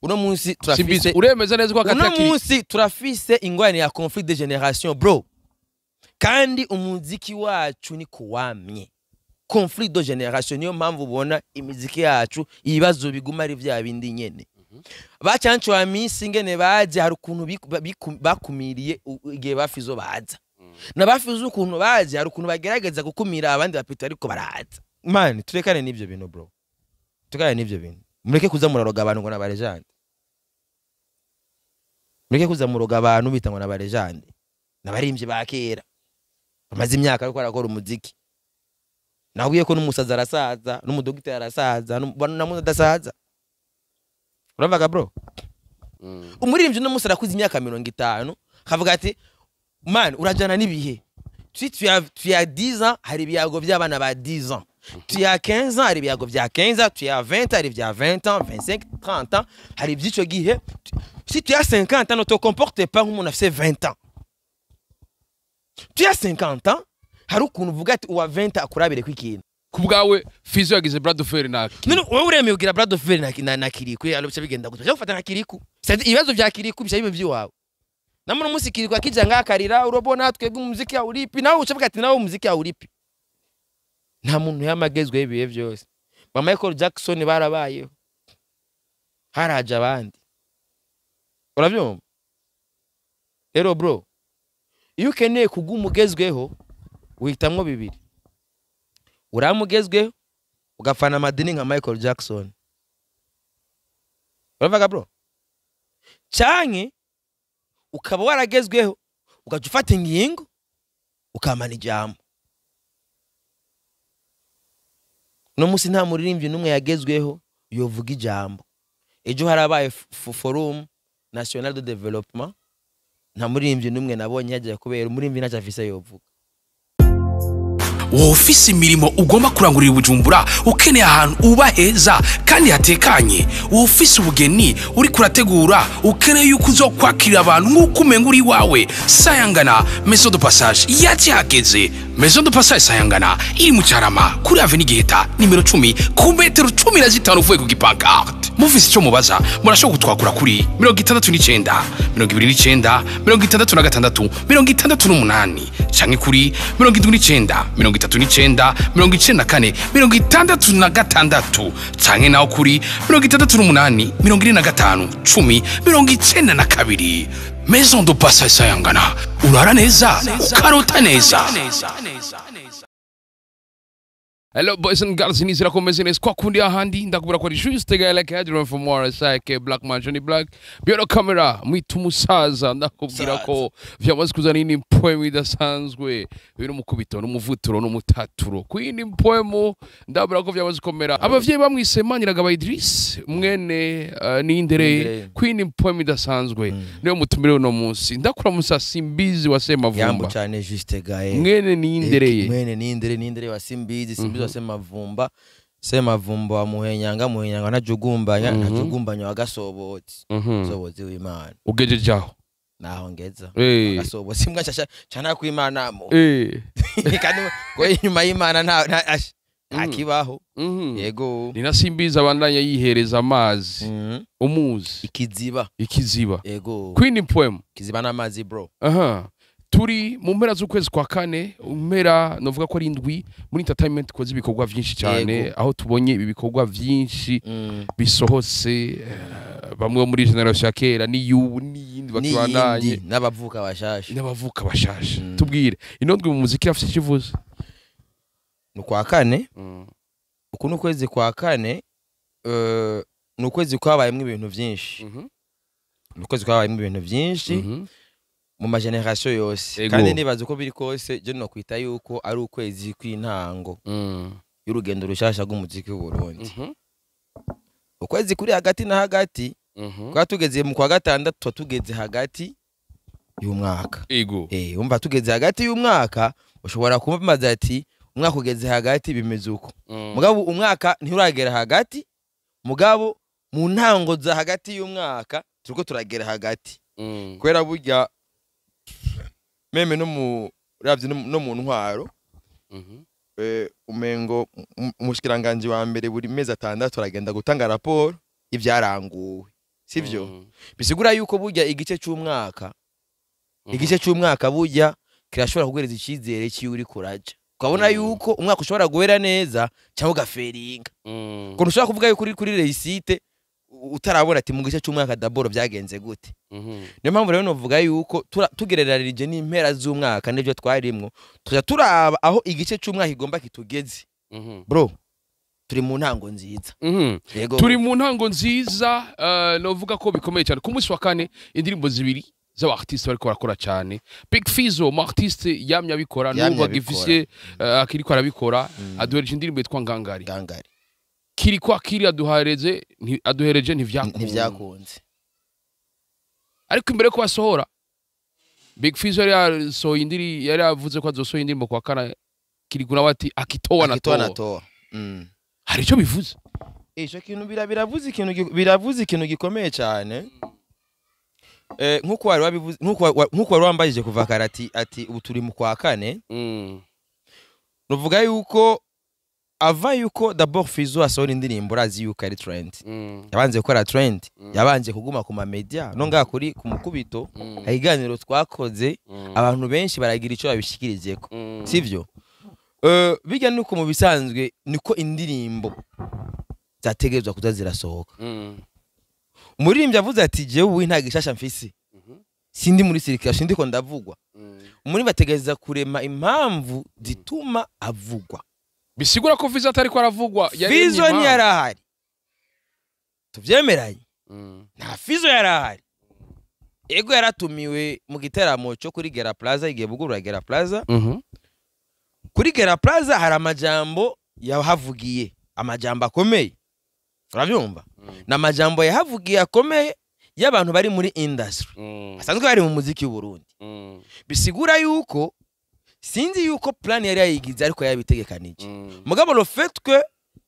Uno munsi Simbizi, turafise uremeza neza ko hagati uno ya Kirikou munsi turafise ingorane ya conflit de génération, bro. Kandi umuziki wacu ni kuwamye conflit de génération, niyo mpamvu ubona imiziki yacu ibibazo biguma ari vya bindi nyene. Bacancu wa minsi ingene baje, hari ukuntu bakumiriye igihe bafizo baza na bafizo, ukuntu baje hari ukuntu bagerageza gukumira abandi bapita, ariko baraza. Man, turekane n'ivyo bintu, bro, turekane n'ivyo bintu. Mureke kuza muraroga abantu ngo n'aba légende. Mureke kuza muroga abantu bita ngo n'aba légende, n'abarimvyi ba kera bamaze imyaka ariko barakora umuziki. Nabwiye ko n'umusazi arasaza, n'umudogiteri arasaza, namuntu adasaza. Uravuga, bro, umuririmbyi uno munsi arakuze imyaka 50, akavuga ati: "Man, urajana n'ibihe." Si tu as 10 ans, hari ibiyago by'abana ba 10 ans. Tu as 15 ans, hari ibiyago bya 15 ans. Tu as 20, hari ibya 20 ans, 25, 30 ans, hari iby'ico gihe. Si tu as 50 ans, ne te comporte pas nk'umuntu afise 20 ans. Tu as 50 ans, hari ukuntu uvuga ati uwa 20 akurabire ko ikintu. Ku bwawe, Fizo yagize bras de fer na None wowe uremeye kugira bras de fer na Kirikou, alors bica bigenda gutya? Gufata nka Kirikou, c'est ibibazo bya Kirikou bica bibe by'iwawe. Namwe umunsi Kirikou akija ngakarira, urabona twebwe umuziki uripi, nawe ucavuga ati nawe umuziki uripi. Nta muntu yamagezweho ibihe byose. Ba Michael Jackson barabayeho, haraje abandi. Urabyumva rero, bro? Iyo ukeneye kuguma ugezweho, wihitamwo bibiri: uramugezweho ugafana amadini nka Michael Jackson, uravuga, bro, canke ukaba waragezweho ugaca ufata ingingo ukamana ijambo. Uno munsi nta muririmbyi n'umwe yagezweho yovuga ijambo. Ejo harabaye Forum National de Développement, nta muririmbyi n'umwe nabonye yagiye, kubera umuririmbyi ntacyo afise yovuga. Wowe ufise imirimo ugomba kurangurira i Bujumbura, ukeneye ahantu uba heza kandi hatekanye. Wowe ufise ubugeni uri kurategura, ukeneye yuko uzokwakira abantu nk'uko umenga uri iwawe, Sayangana Maison de Passage yakihageze. Maison de Passage Sayangana iri mu Cyarama, kuri Avenue Giheta nimero 10, ku metero 15 uvuye ku gipancarte. Mufise icyo mubaza, murashobora kutwakura kuri 69 29 66 68, canke kuri 79 39 94 66, canke naho kuri 68 45 10 92. Maison de Passage Sayangana, urara neza ukarota neza. Hello boys and girls, nizera ko meze neza kwa kundi ahandi. Ndakubwira ko ari juste guy like Adrian from RSI Black Man Johnny Black Biro camera mwita umusaza. Ndakubwira ko vyamaze kuzana indi poem idasanzwe, biri umukubito n'umuvuturo n'umutaturo ku yindi poem. Ndabura ko vyamaze komera. Abavyeyi bamwise Maniragaba Idris mwene Nindere. Nindere. Ku yindi poem idasanzwe, niyo mutumire uno munsi. Ndakura musa Simbizi wa Yambo. Semavumba. Cyane, juste gaye. Mwene Nindereye. Mwene Nindere, Nindere wa Simbizi, Simbizi wa Semavumba, Semavumba wa Muhenyanga, Muhenyanga na Jugumbanya, na Jugumbanya wa Gasobotsi. Sobotsi w'Imana. Ugejeje aho. Naho ngeza. Gasobotsi mbwa shasha cana kw'Imana mo. Kandi ko inyuma y'Imana nta kibaho. Yego. Ni na Simbizi abandanya yihereza amazi. Umuzi. Ikiziba. Ikiziba. Yego. Queen poem. Ikiziba n'amazi, bro. Aha turi mu mpera z'ukwezi kwa kane, mpera novuga ko ari indwi muri entertainment koze ibikorwa vyinshi cyane. Aho tubonye ibi bikorwa vyinshi bisohotse, bamwe bo muri generation ya kera n'iyubu n'iyindi bakibandanye. N'iyindi n'abavuka bashasha. N'abavuka bashasha. Tubwire, ino ndwi mu muziki afite ikivuze? Ni ukwa kane. Uku ni ukwezi kwa kane, ni ukwezi kwabayemo ibintu vyinshi. Ni ukwezi kwabayemo ibintu vyinshi mu ma génération yose. Kandi nibaza uko biri kose, je nokwita yuko ari ukwezi kw'intango y'urugendo rushasha rw'umuziki w'Uburundi. Ukwezi kuri hagati na hagati, kwa tugeze mu kwa gatandatu, tuba tugeze hagati y'umwaka. Umva, tugeze hagati y'umwaka, ushobora kumbaza ati umwaka ugeze hagati, bimeze uko. Mugabo umwaka nturagera hagati, mugabo mu ntango za hagati y'umwaka turiko turagera hagati. Kubera burya même no mu ravye no mu ntwaro, umengo umushikiranganji wa mbere buri mezi 6 aragenda gutanga raporo y'ivyaranguwe. Sivyo? Bisigura yuko burya igice cy'umwaka, igice cy'umwaka burya kirashobora kuguhereza icyizere cy'iyo uri kuraja, ukabona yuko umwaka ushobora guhera neza cyangwa ugaferinga. Ngo ntushobora kuvuga yuko uri kuri réussite utarabona ati mu gice cy'umwaka d'abord byagenze gute. Niyo mpamvu rero novuga yuko tugereranije n'impera z'umwaka n'ibyo twarimwo, tuja turaba aho igice cy'umwaka igomba kitugeze. Bro, turi mu ntango nziza. Yego. Turi mu ntango nziza. Novuga ko bikomeye cyane. Ku munsi wa kane, indirimbo zibiri z'aba artiste bariko barakora cyane. Big Fizzo, mu artiste yamye abikora, Yamye n'ubu abikora. agifise, akiriko arabikora, aduhereje indirimbo yitwa Ngangari. Ngangari. Kiriko akiri aduhereze aduhereje ntivyakunze. Ntivyakunze. Ariko imbere ko basohora, Big Fizzo yari yasohoye yari yavuze ko azosohora indirimbo kwa kana. Kirikou nawe ati akitoa Akitoa natoa. Natoa. Hari icyo bivuze. Ico kintu biravuze ikintu biravuze ikintu gikomeye cyane. Nkuko wari wabivuze, nkuko wari wambajije kuva kare ati ubu turi mu kwa kane, nuvuga yuko ava yuko d'abord Fizzo asohora indirimbo, urazi yuko ari trend. Yabanje gukora trend, yabanje kuguma ku ma media no ngaha kuri ku mukubito. Hari iganiro twakoze, abantu benshi baragira ico babishikirijeko. Sivyo? Bijya nuko mu bisanzwe niko indirimbo zategerezwa kuza zirasohoka. Umuririmbyi avuze ati jewe ubu nta gishasha mfise, sindi muri circulation, sindiko ndavugwa, umuririmbyi ategereza kurema impamvu zituma avugwa. Bisigura ko Fizzo atariko aravugwa, yaremye Fizzo impamvu. Ntiyarahari, tuvyemeranye. Nta Fizzo yarahari. Ego, yaratumiwe mu giteramo cyo kuri Gera Plaza, igihe bugurura Gera Plaza. Kuri Gera Plaza hari amajambo yahavugiye, amajambo akomeye, urabyumva? Ni amajambo yahavugiye akomeye y'abantu bari muri industry, basanzwe bari mu muziki w'u Burundi. Bisigura yuko sinzi yuko plan yari yayigize, ariko yabitegekanije. Mugabo le fait que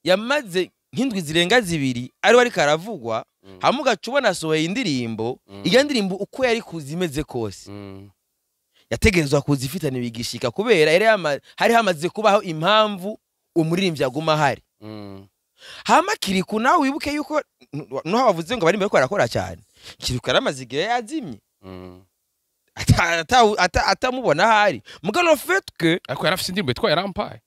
yamaze nk'indwi zirenga 2 ariwe ariko aravugwa, hamwe ugaca ubona asohoye indirimbo, iyo ndirimbo uko yari kuza imeze kose, yategerezwa kuza ifitanye bigishika, kubera yari hari hamaze kubaho impamvu umuririmbyi aguma ahari. Hama Kirikou nawe, wibuke yuko nuho bavuze ngo bari imbere ko barakora cyane, Kirikou yaramaze igihe yazimye, atamubona ahari. Mugabo le fait que Ariko yarafise indirimbo yitwa Yarampaye.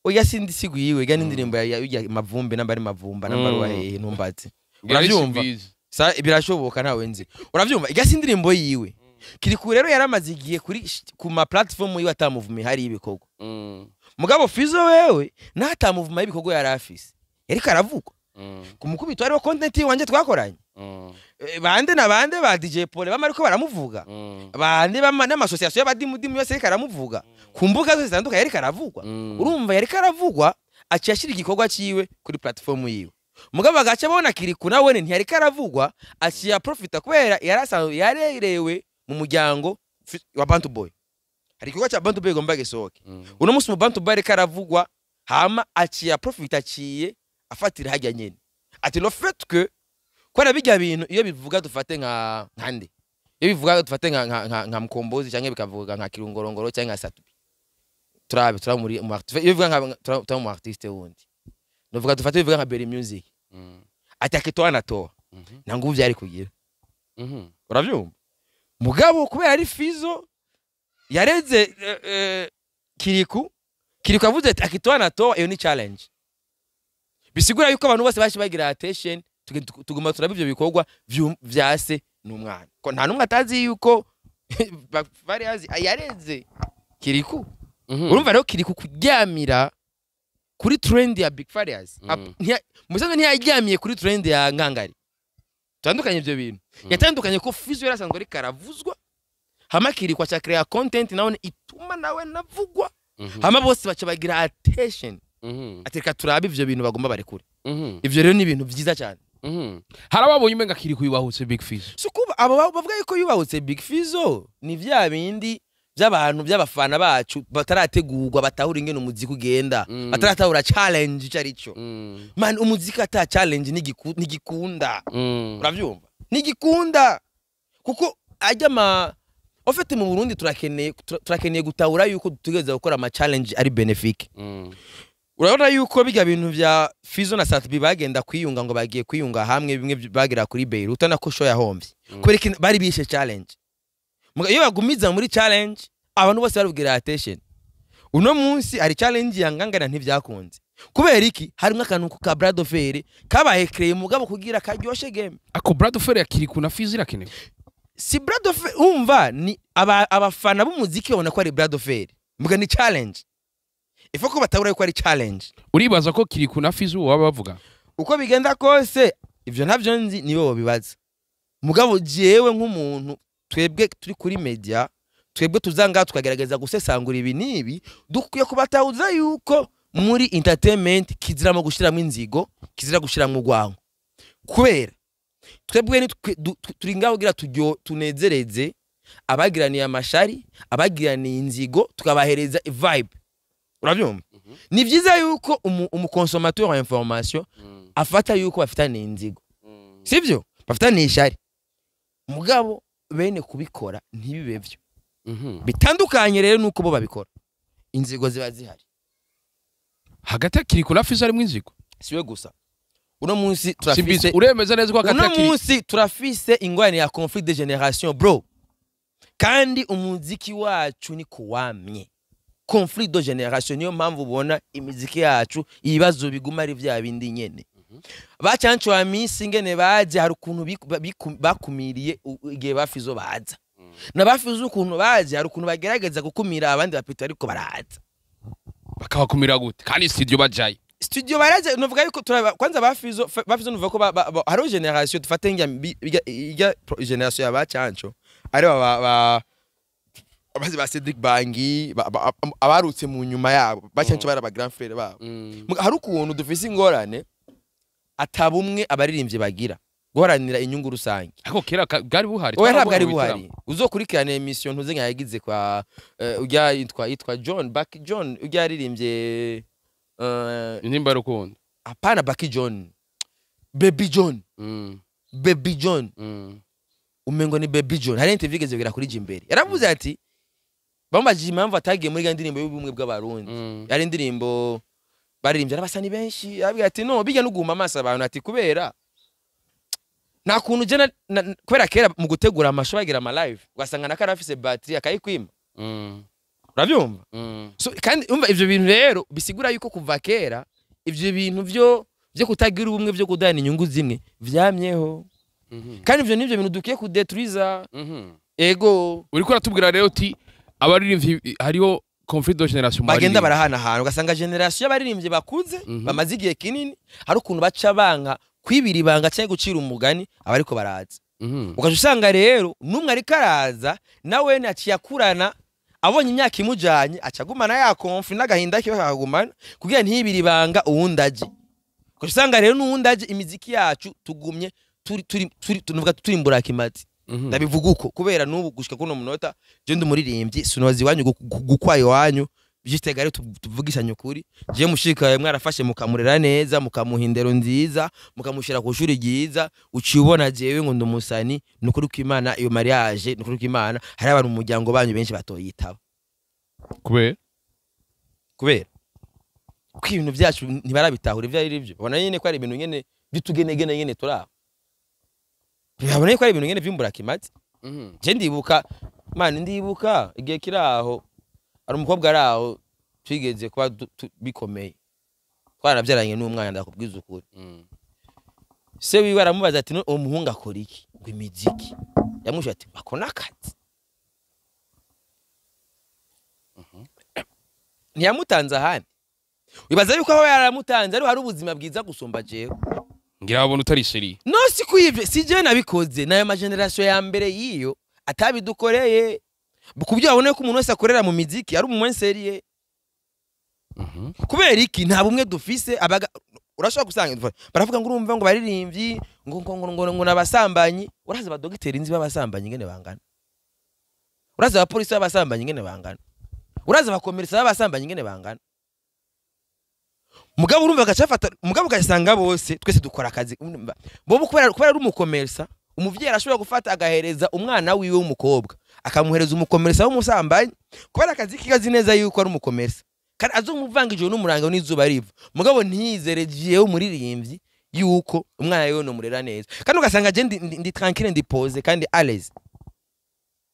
Oya, sindi sigwi yiwe ga n'indirimbo ya Mavumbi, namba ari Mavumba, namba ari wahehe, ntumbaze. Uravyumva? Sa birashoboka, ntawe nzi. Uravyumva? Igasi indirimbo yiwe Kirikou rero yaramaze igihe kuri ku ma platform yiwe atamuvuma, hari ibikorwa. Mugabo Fizzo wewe natamuvuma y'ibikorwa yari afise, yariko aravugwa. Ku mukubito hariho content wanje twakoranye. Bande na bande ba DJ Paul bama ariko baramuvuga, bande bama n'amasosiyasiyo y'abadimudimu yose yariko aramuvuga, ku mbuga zose zitandukanye yariko aravugwa. Urumva, yariko aravugwa, aciye ashira igikorwa ciwe kuri platform yiwe. Mugabo agaca abona Kirikou nawe ntiyariko aravugwa, aciye aprofita kubera yarasanzwe yarerewe mu muryango wa Bantu Boy. Hari igikorwa cya Bantu Boy igomba gisohoke. Uno munsi mu Bantu Boy ariko aravugwa, hama aciye aprofita, aciye afatira hajya nyene ati le fait que kubera bijya bintu iyo bivuga dufate nka nkande, iyo bivuga dufate nka Mkombozi, cyangwa bikavuga nka Kirungorongoro cyangwa nka Satubi, turabe turabe muri mu iyo bivuga nka turabe mu artiste wundi, nuvuga dufate bivuga nka Berry Music, ati akitoa natoa, nta nguvu byari kugira. Uravyumva? Mugabo kubera ari Fizzo yareze Kirikou, Kirikou avuze ati akitoa natoa, iyo ni challenge. Bisigura yuko abantu bose bashi bagira attention, tuguma turaba ivyo bikorwa vyase n'umwana, ko nta numwe atazi yuko bari azi yareze Kirikou. Urumva rero, Kirikou kuryamira kuri trend ya Big Farious, musanzwe ntiyaryamiye kuri trend ya Ngangari. Tandukanye ivyo bintu. Yatandukanye ko Fizzo yarasanzwe ariko aravuzwa, hama Kirikou aca create content nawe ituma nawe navugwa, hama bose baca bagira attention, ati reka turabe ivyo bintu bagomba barekure. Ivyo rero ni ibintu vyiza cyane. Hari ababonye umenga Kirikou yubahutse Big Fizzo. Si kuba abo bavuga yuko yubahutse Big Fizzo, ni vya bindi by'abantu by'abafana bacu batarategurwa, batahura ingene umuziki ugenda, bataratahura challenge icyo ari cyo. Man, umuziki ata challenge ntigikunda. Uravyumva? Ntigikunda, kuko ajya ma en fait mu Burundi turakeneye gutahura yuko dutegereza gukora ama challenge ari bénéfique. Urabona yuko bijya bintu vya Fizo na Sat-B bagenda kwiyunga, ngo bagiye kwiyunga hamwe, bimwe bagera kuri Beirut na ko show yahombye kubera iki? Bari bishe challenge. Iyo bagumiza muri challenge, abantu bose barubwira attention. Uno munsi hari challenge yangangana, ntivyakunze. Kubera iki? Harimwo akantu ka bras de fer kabaye créé, mugabo kugira karyoshe game. Ako bras de fer ya Kirikou na Fizo irakenewe? Si bras de fer, umva, ni abafana b'umuziki babona ko ari bras de fer, muga ni challenge. Ifo ko batabura yuko ari challenge. Uribaza ko Kirikou na Fizo baba bavuga? Uko bigenda kose, ivyo ntavyo nzi, nibo babibaza. Mugabo jewe nk'umuntu, twebwe turi kuri media, twebwe tuzanga tukagerageza gusesangura ibi n'ibi, dukwiye kubatahuza yuko muri entertainment kiziramo gushiramo inzigo, kizira gushiramo urwango, kubera twebwe ni turi ngaho kugira tunezereze abagiraniye amashari, abagiraniye inzigo, tukabahereza vibe. Urabyumva? Ni byiza yuko umu consommateur wa information afata yuko bafitaniye inzigo, sivyo, bafitaniye ishari, mugabo bene kubikora ntibibe byo. Bitandukanye rero nuko bo babikora, inzigo ziba zihari. Hagati ya Kirikou na Fizo harimo inzigo? Siwe gusa. Uno munsi Simbizi. turafise Uremeza neza ko hagati uno ya Kirikou munsi turafise ingorane ya conflit de génération, bro. Kandi umuziki wacu ni kuwamye conflit de génération. Niyo mpamvu ubona imiziki yacu ibibazo biguma ari vya bindi nyene. Bacanco wa misi ingene baje, hari ukuntu bakumiriye igihe bafizo baza, na bafizo ukuntu baje, hari ukuntu bagerageza gukumira abandi bapita ariko baraza. Bakabakumira gute kandi studio bajaye? Studio baraje. Novuga yuko kwanza bafizo, bafizo nuvuga ko hariho génération, dufate njya ijya génération ya bacanco, ari ba abazi ba Cedric Bangi, abarutse mu nyuma yabo bacanco, bari aba grand frère babo. Hari ukuntu dufise ingorane atabumwe abaririmbyi bagira guharanira inyungu rusange. Ariko kera bwari buhari. Oya, ntabwo ari Twarabona mu buhari. bitaramo. Uzokurikirana émission ntuze nka yagize kwa ujya yitwa John Back John, ujya yaririmbye Intimba y'urukundo. Hapana, Baki John, Baby John. Baby John. Umengo ni Baby John. Hari interview igeze kugera kuri Jimbere, yaravuze ati bamubajije impamvu atagiye muri ya ndirimbo y'ubumwe bw'Abarundi. Yari indirimbo baririmbye n'abasani benshi. Arabwira ati no bijya no guhuma amaso abantu, ati kubera nta kuntu je kubera kera mu gutegura amashow bagira ama live, ugasanga na kari afise batterie akayikwima. Urabyumva? So, kandi umva, ivyo bintu rero bisigura yuko kuva kera ivyo bintu vyo kutagira ubumwe, vyo kudahana inyungu zimwe vyamyeho. Kandi ivyo nivyo bintu dukwiye kudetruiza. Ego. Uriko uratubwira rero uti abaririmbyi hariho conflit de génération mu Bagenda baririmbyi. barahanahana, ugasanga génération y'abaririmbyi bakuze bamaze igihe kinini, hari ukuntu baca banka kwibira ibanga cyangwa gucira umugani abariko baraza. Ugaca usanga rero n'umwe ariko araza nawe aciye akurana, abonye imyaka imujanye, aca agumana ya conflit n'agahinda kiwe, akagumana kugira ntibire ibanga uwundi aje. Ugaca usanga rero n'uwundi aje, imiziki yacu tugumye turi tunuvuga turi imburakimazi. Ndabivuga uko kubera n'ubu gushika kuno munota je ndi umuririmbyi, sinoza iwanyu gukwa iwanyu byitega. Rero tuvugishanye ukuri, je mushika mwarafashe mukamurera neza, mukamuha indero nziza, mukamushira ku shuri ryiza, uciye ubona jewe ngo ndi umusani. Ni ukuri kw'Imana, iyo mariage, ni ukuri kw'Imana, hari abantu mu muryango banyu benshi batoyitaba. Kubera? Kubera ko ibintu byacu ntibarabitahura ibyo ari byo. Babona nyine ko ari ibintu nyene by'utugenegene nyene turi aho, babona ko ari ibintu nyene vy'imburakimazi. Je ndibuka, man, ndibuka igihe kiri aho, hari umukobwa ari aho twigeze kuba bikomeye, twaranabyaranye n'umwana. Ndakubwiza ukuri, se wiwe aramubaza ati: "No, uwo muhungu akora iki?" Ngo imiziki. Yamwishuye ati: "Ako n'akazi." Ntiyamutanze ahandi. Wibaza yuko aho yaramutanze ari hari ubuzima bwiza gusumba jewe? Ngira babona utari sérieux. No, si kwivyo, si jewe nabikoze, nayo ma génération ya mbere yiyo atabidukoreye ku buryo babona ko umuntu wese akorera mu miziki ari umu sérieux. Kubera iki? Nta bumwe dufise. Abaga urashobora gusanga baravuga ngo urumva ngo baririmbyi ngo nabasambanyi. Urazi abadogiteri nzi b'abasambanyi ingene bangana? Urazi abapolisi b'abasambanyi ingene bangana? Urazi abakomerisa b'abasambanyi ingene bangana? Mugabo urumva agacafata, mugabo ugasanga bose twese dukora akazi. Urumva, bobo kubera ari umukomerisa, umuvyeyi arashobora gufata agahereza umwana wiwe w'umukobwa, akamuhereza umukomerisa w'umusambanyi kubera akazi kiwe azi neza yuko ari umukomerisa. Kandi azomuvanga ijoro n'umurango n'izuba riva, mugabo ntiyizere jewe umuririmbyi yuko umwana wiwe nomurera neza. Kandi ugasanga je ndi tranquille, ndi posé kandi à l'aise.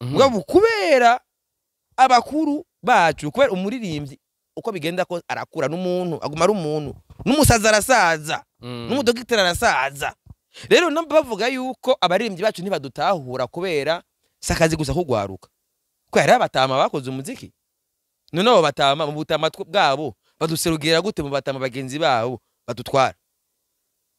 Mugabo kubera abakuru bacu, kubera umuririmbyi uko bigenda ko arakura, n'umuntu aguma ari umuntu, n'umusazi arasaza, n'umudogiteri arasaza. Rero namba bavuga yuko abaririmbyi bacu ntibadutahura, kubera si akazi gusa kugwaruka, ko hariho abatama bakoze umuziki. None abo batama mu butama bwabo baduserukira gute mu batama bagenzi babo badutwara?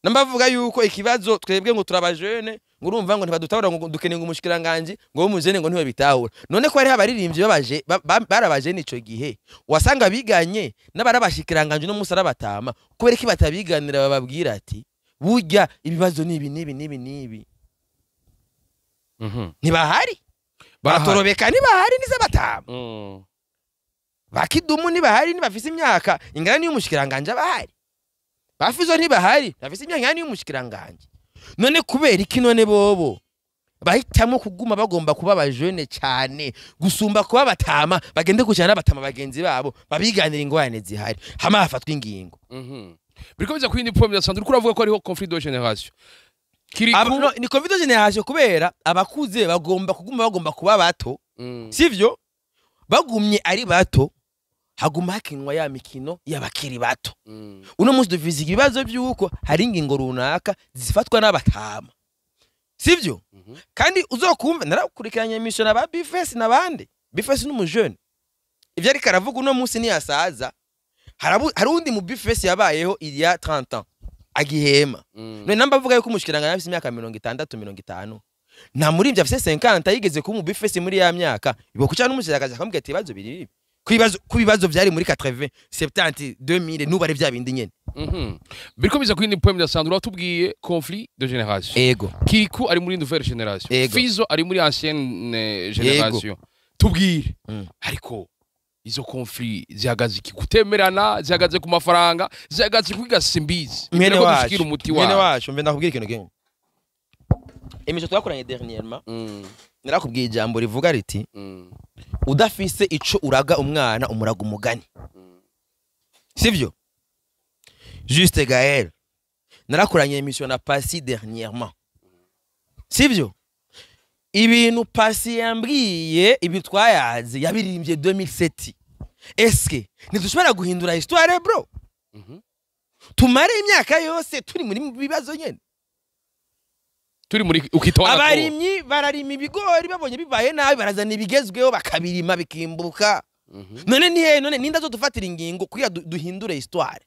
Namba bavuga yuko ikibazo twebwe ngo turabajene, ngo urumva ngo ntibadutahura, ngo dukeneye ngo umushikiranganje ngo w'umujene, ngo ntibabitahura. None ko hariho abaririmbyi babaje barabajene ico gihe wasanga biganye n'abarabashikiranganje no musi arabatama, kubera iki batabiganira, bababwira ati burya ibibazo nibi nibi nibi nibi? Ntibahari. Barahari. Batorobeka ntibahari, nize batama. Bakidumu ntibahari, ntibafise imyaka ingana n'iy'umushikiranganje abahari. Bafizo ntibahari, bafise imyaka ingana n'iy'umushikiranganje. None kubera iki none bobo bahitamo kuguma bagomba kuba abajene cyane gusumba kuba batama, bagende kujana n'abatama bagenzi babo babiganira ingorane zihari, hama hafatwa ingingo? Biriko biza kuyindi point bidasanzwe. Uriko uravuga ko hariho conflit de génération. Kiriku No, ni conflit de génération kubera abakuze bagomba kuguma bagomba kuba bato. Sivyo? Bagumye ari bato, haguma hakinwa ya mikino y'abakiri bato. Uno munsi dufise ibibazo by'uko hari ingingo runaka zifatwa n'abatama, sivyo? Kandi uzokumva narakurikiranye émission na ba Bifesi n'abandi. Bifesi n'umujene, ivyo ariko aravuga uno munsi niyasaza, hari undi mu Bifesi yabayeho il y a 30 ans agihema. None namba avuga yuko umushikiranganje afise imyaka 60, 50, nta muririmbyi afise 50 yigeze kuba mu Bifesi muri ya myaka ibo kuca n'umushikiranganje akamubwira ati ibibazo biri ibi, ku bibazo vyari muri 80, 70, 2000, nubu ari vya bindi nyene. Biriko biza kuyindi point bidasanzwe. Uratubwiye conflit de génération. Ego. Kiriku ari muri nouvelle génération. Ego. Fizo ari muri ancienne génération. Tubwire. Ariko izo conflit zihagaze iki? Kutemerana zihagaze ku mafaranga, zihagaze kwiga, simbizi. Mwene Imbere ko wacu, dushikira umuti mwene wawe. wacu, mbe ndakubwira ikintu kimwe. Émission twakoranye dernièrement, narakubwiye ijambo rivuga riti udafise ico uraga umwana, umuraga umugani, sivyo? Juste Gaël, narakoranye émission na Pasi dernièrement, sivyo? Ibintu Pasi yambwiye, ibintu twayazi yabiririmbye 2007. Eske ntidushobora guhindura histoire, bro? Tumare imyaka yose turi muri bibazo nyene? Turi muri ukitona. Abarimyi bararima ibigori, babonye bibaye nabi barazana ibigezweho bakabirima bikimbuka. None ni hehe? None ninde azodufatira ingingo kugira duhindure histoire?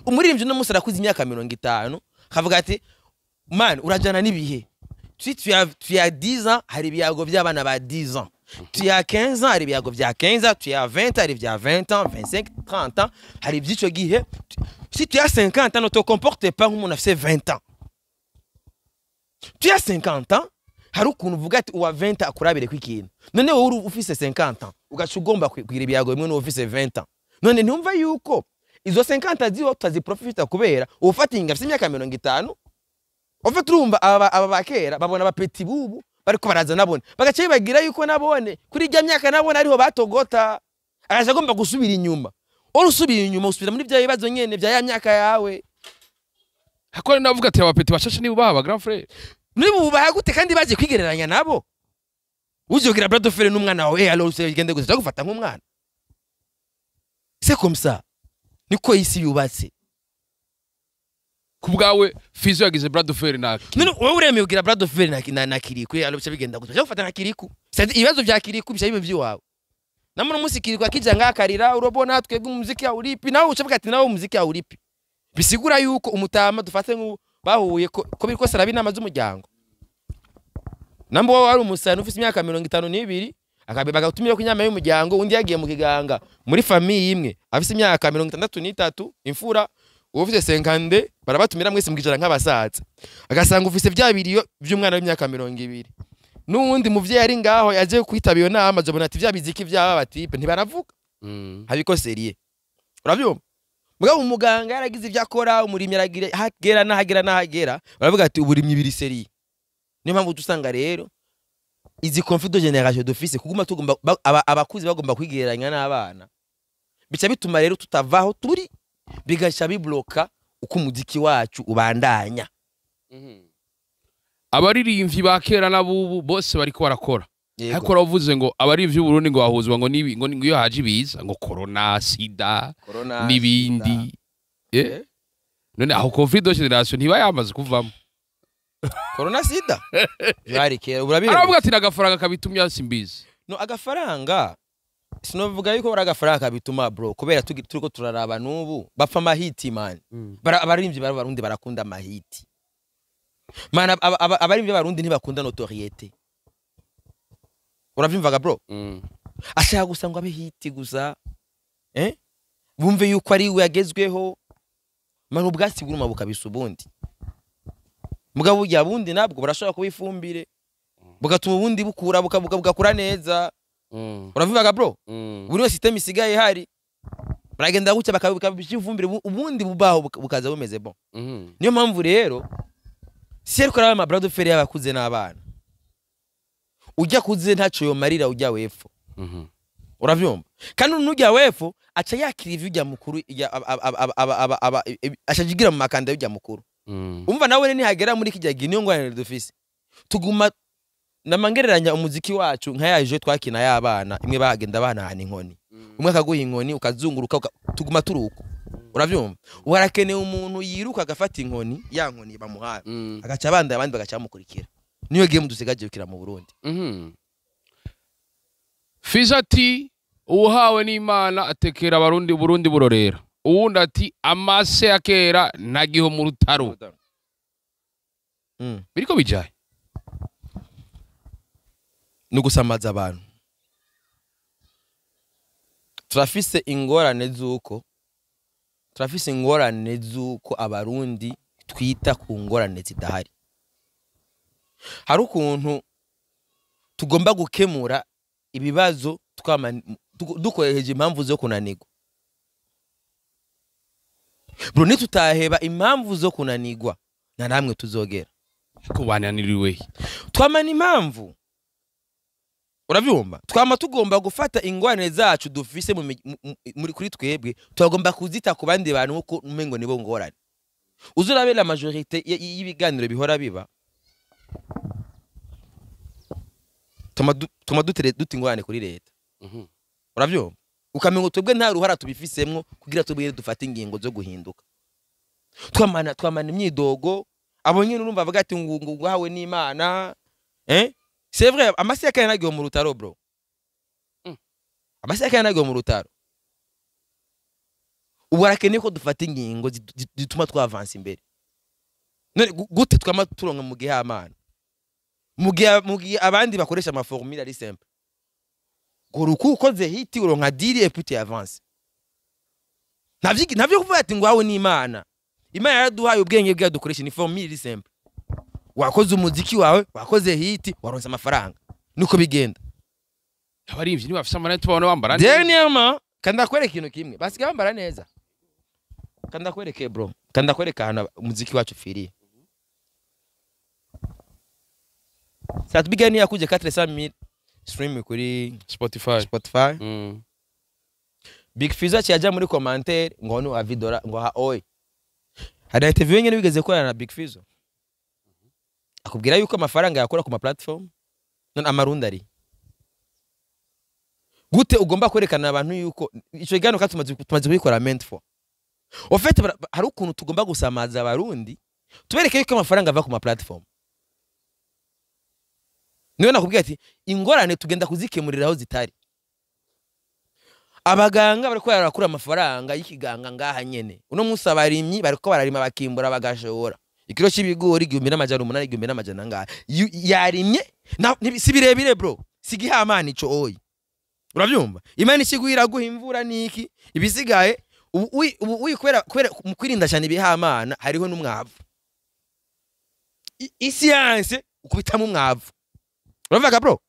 Umuririmbyi uno munsi arakuze imyaka 50, akavuga ati man, urajana n'ibihe. Si tu as 10 ans, hari ibiyago by'abana ba 10 ans. Tu as 15 ans, hari ibiyago vya 15 ans. Tu as 20, hari ibya 20 ans, 25, 30 ans, hari iby'ico gihe. Si tu as 50 ans, ne te comporte pas nk'umuntu afise 20 ans. Tu as 50 ans, hari ukuntu uvuga ati uwa 20 akurabire ku ikintu. None wowe uri ufise 50 ans, ugaca ugomba kugira ibiyago bimwe n'uwo ufise 20 ans? None ntumva yuko izo 50 ziho tutaziprofita kubera ufata inga afise imyaka 50? Ufite urumva aba bakera babona abapeti bubu bariko baraza, nabone bagaca bibagira yuko nabone kuri ijya myaka nabone ariho batogota, agaca agomba gusubira inyuma. Uri usubira inyuma, usubira muri bya bibazo nyene bya ya myaka yawe. Hakora navuga ati abapeti bashashe niba baba grand frère. Niba bubaha gute kandi baje kwigereranya nabo? Uzogira bras de fer n'umwana wawe, alors ugende gusa gufata nk'umwana. C'est comme ça, niko isi yubatse. Ku bwawe, Fizo yagize bras de fer na None wowe uremeye ugira bras de fer na Kiriku, alors bica bigenda gute? Gufata nka Kiriku, c'est ibibazo bya Kiriku bica bibe by'iwawe. Namwe umunsi Kiriku akija ngakarira, urabona twebwe umuziki uripi, nawe ucavuga ati nawe umuziki uripi. Bisigura yuko umutama dufate nk'u bahuye ko biriko saraba inama z'umuryango, namba wowe wari umusani ufise imyaka 52, akabe bagatumira ku inama y'umuryango, undi yagiye mu kiganga muri famille imwe afise imyaka 63, imfura, uwo ufise 52, barabatumira mwese mukicara nk'abasaza, agasanga ufise vya biriyo vy'umwana w'imyaka 20, n'uwundi muvyeyi ari ngaho yaje kwitaba iyo nama azobona ati vya biziki vy'aba batipe ntibaravuga. Habiko sérieux, uravyumva? Mugabo umuganga yaragize ibyo akora, umurimyi aragira hagera n'ahagera n'ahagera, baravuga ati uburimyi biri sérieux. Niyo mpamvu usanga rero izi conflit de génération dufise, kuguma tugomba abakuze bagomba kwigereranya n'abana. Bica bituma rero tutavaho turi, bigaca bibloka uko umuziki wacu ubandanya. Abaririmbyi ba kera n'abubu bose bariko barakora, ariko uravuze ngo abaririmbyi b'Uburundi ngo bahuzwa ngo nibi, ngo iyo haje ibiza, ngo corona, sida Corona, n'ibindi. None aho conflit de génération ntiba yamaze kuvamo? Corona, sida byari kera, urabireba. Aravuga ati n'agafaranga kabitumye, simbizi. No, agafaranga sinovuga yuko ari agafaranga kabituma, bro, kubera turiko turaraba n'ubu bapfa amahiti, man. Abaririmbyi b'Abarundi barakunda amahiti, man. Abaririmbyi b'Abarundi ntibakunda notoriété, uravyumvaga, bro? Ashaka gusa ngo abe hit gusa, bumve yuko ari we yagezweho, man. Ubwatsi bw'uruma bukabisa ubundi. Mugabo burya bundi nabwo burashobora kuba ifumbire, bugatuma ubundi bukura, bugakura neza. Uravyumvaga, bro? Buri wese system isigaye ihari, baragenda gutya bakabishyira ifumbire, ubundi bubaho bukaza bumeze bon. Niyo mpamvu rero si ariko ari ama bras de fer y'abakuze n'abana. Ujya kuze ntaco yomarira ujya wepfo. Uravyumva? Kandi nujya wepfo aca yakira ivyo ujya mukuru aca ajigira mu makanda y'ujya mukuru. Umva, nawe nihagera muri kijya gihe, niyo ngwanire dufise, tuguma namangereranya umuziki wacu nka yaje twakina y'abana, imwe bagenda banahana inkoni, umwe akaguha inkoni ukazunguruka, tuguma turuko, uravyumva? Warakeneye umuntu yiruka agafata inkoni, ya nkoni bamuhaye, agaca abandi, abandi bagaca bamukurikira. Niyo game dusigaje gukina mu Burundi. Fiza ati uwuhawe n'Imana atekera Abarundi, Burundi burorera. Uwundi ati amase ya kera ntagiho mu rutaro. Biriko bijaye. No gusamaza abantu. Turafise ingorane z'uko Abarundi twita ku ngorane zidahari. Hari ukuntu tugomba gukemura ibibazo dukoresheje impamvu zo kunanirwa, bro. Nitutaheba impamvu zo kunanirwa, nta namwe tuzogera. Ko bananiriwe? Twamana impamvu, urabyumva? Twama tugomba gufata ingorane zacu dufise muri kuri twebwe, turagomba kuzita ku bandi bantu nkuko umengo nibo ngorane. Uzurabe la majorité y'ibiganiro bihora biba, tuma dutere duta ingorane kuri leta. Urabyumva? Ukamengo twebwe nta ruhara tubifisemwo kugira tubwire dufate ingingo zo guhinduka. Twamana imyidogo. Abo nyine urumva bavuga ati ngo nguhawe n'Imana. C'est vrai, amasi yakaya nagiye mu rutaro, bro. Amasi yakaya nagiye mu rutaro. Ubu harakeneye ko dufata ingingo zituma twavansa imbere. None gute twama turonka mu gihe amana, mu gihe abandi bakoresha ama formule ari simple? Gora uko ukoze hit, uronka deal et puis tu avances. Ntavyo kuvuga ati ngo wawe n'Imana. Imana yaraduhaye ubwenge bwayo dukoresha, ni formule iri simple. Wakoze umuziki wawe, wakoze hit, waronse amafaranga, nuko bigenda. Abaririmbyi ntibafise amanete, tubabona bambara neza. Dernièrement, kandi ndakwereka ikintu kimwe, basigaye bambara neza. Kandi ndakwereke, bro, kandi ndakwereka ahantu umuziki wacu ufiriye. Sat-B ni yakuje 400,000 stream kuri Spotify. Spotify. Big Fizzo aciye muri commentaire ngo no avidora ngo ha oi. Hari interview nyene bigeze korana na Big Fizzo, akubwira yuko amafaranga yakora ku ma platform none amarundi ari gute. Ugomba kwerekana abantu yuko ico kiganiro kandi tumaze kubikora maintes fois. Au fait, hari ukuntu tugomba gusamaza Abarundi, tubereke yuko amafaranga ava ku ma platform. Niyo nakubwiye ati ingorane tugenda kuzikemurira aho zitari. Abaganga bariko barakura amafaranga y'ikiganga ngaha nyene. Uno munsi abarimyi bariko bararima, bakimbura, bagashora ikiro c'ibigori 1800, 1100 angahe. Yarimye si birebire, bro, si gihamana ico oyi, uravyumva? Imana ikiguha, iraguha imvura niki, ibisigaye ubu kubera mu kwirinda cyane ibihamana hariho n'umwavu. Isiyanse ukubitamo umwavu, uravuga, bro?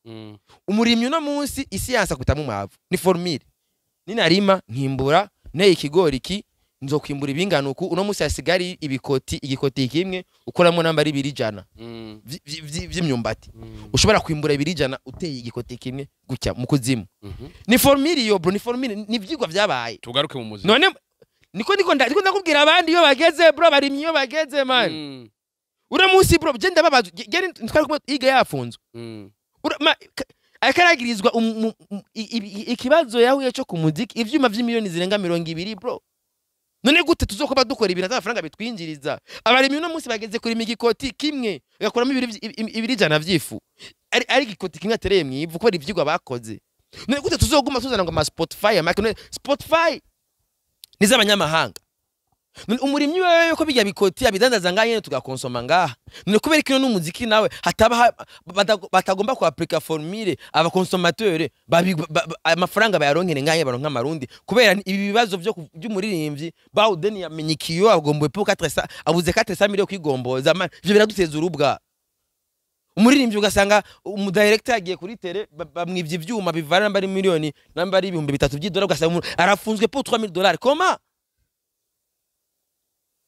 Umurimyi uno munsi isiyanse akubitamo umwavu, ni formule: ninarima nkimbura, nteye ikigori iki. Nzokwimbura ibingana uku. Uno munsi hasigari ibikoti, igikoti kimwe ukoramo namba ari 200 vy'imyumbati. Ushobora kwimbura 200 uteye igikoti kimwe gutya mu kuzimu. Ni formule iyo, bro, ni formule, ni ivyigwa vyabaye. Tugaruke mu muziki. None niko ndakubwira, abandi iyo bageze, bro, barimye iyo bageze, man. Uriya munsi, bro, je ndababaza, geri twari kumwe iga yafunzwe. Akaragirizwa ikibazo yahuye cyo ku muziki, ivyuma vy'imiliyoni zirenga 20, bro. None gute tuzokuba dukora ibintu amafaranga bitwinjiriza? Abarimyi uno munsi bageze kurima igikoti kimwe bagakuramo 200 vy'ifu, ari igikoti kimwe atereye mw'ivu, kubera ivyigwa bakoze. None gute tuzoguma tuzana ngo ama Spotify, ama none Spotify ni z'abanyamahanga? None umurimyi wewe ko bijya bikoti abidandaza ngaha nyene tugakonsoma ngaha, none kubera kino n'umuziki nawe hataba batagomba ku appliquer formule, aba consommateur amafaranga bayaronkere ngaha, baronka amarundi? Kubera ibi bibazo byo by'umuririmbyi Bawden yamenye ikiyo agomboye po 400, abuze 400 millions kwigomboza. Man, ivyo biraduteza urubwa. Umuririmbyi ugasanga umudirector yagiye kuri tele, bamwivye ivyuma bivana namba ari miliyoni, namba ari 3000 by'idolari, ugasanga umuntu arafunzwe pour $3000. Comment?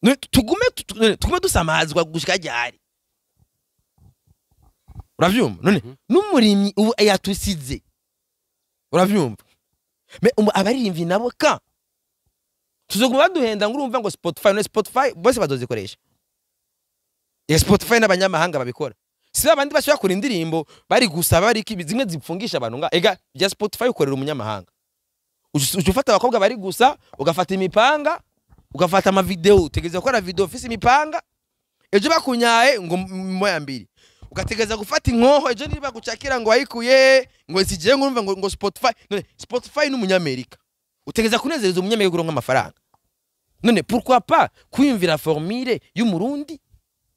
None tugume dusamazwa gushika ryari? Uravyumva? None n'umurimyi ubu yatusize, uravyumva? Mais abaririmbyi nabo ka tuzoguma baduhenda ngo urumva ngo Spotify. None Spotify bose bazozikoresha? Ya Spotify n'abanyamahanga babikora, si abandi bashobora kura indirimbo bari gusaba, bari zimwe zipfungisha abantu nga ega bya Spotify ukorera umunyamahanga. Uca ufata abakobwa bari gusa, ugafata imipanga, ugafata amavideo, utegereza gukora video ufise imipanga, ejo bakunyaye ngo moya mbiri, ugategereza gufata inkoho, ejo niba gucakira ngo wayikuye ngo sigiye ngo urumva ngo Spotify. None Spotify n'umunyamerika, utegereza kunezereza umunyamerika kuronka amafaranga. None pourquoi pas kwiyumvira formule y'umurundi,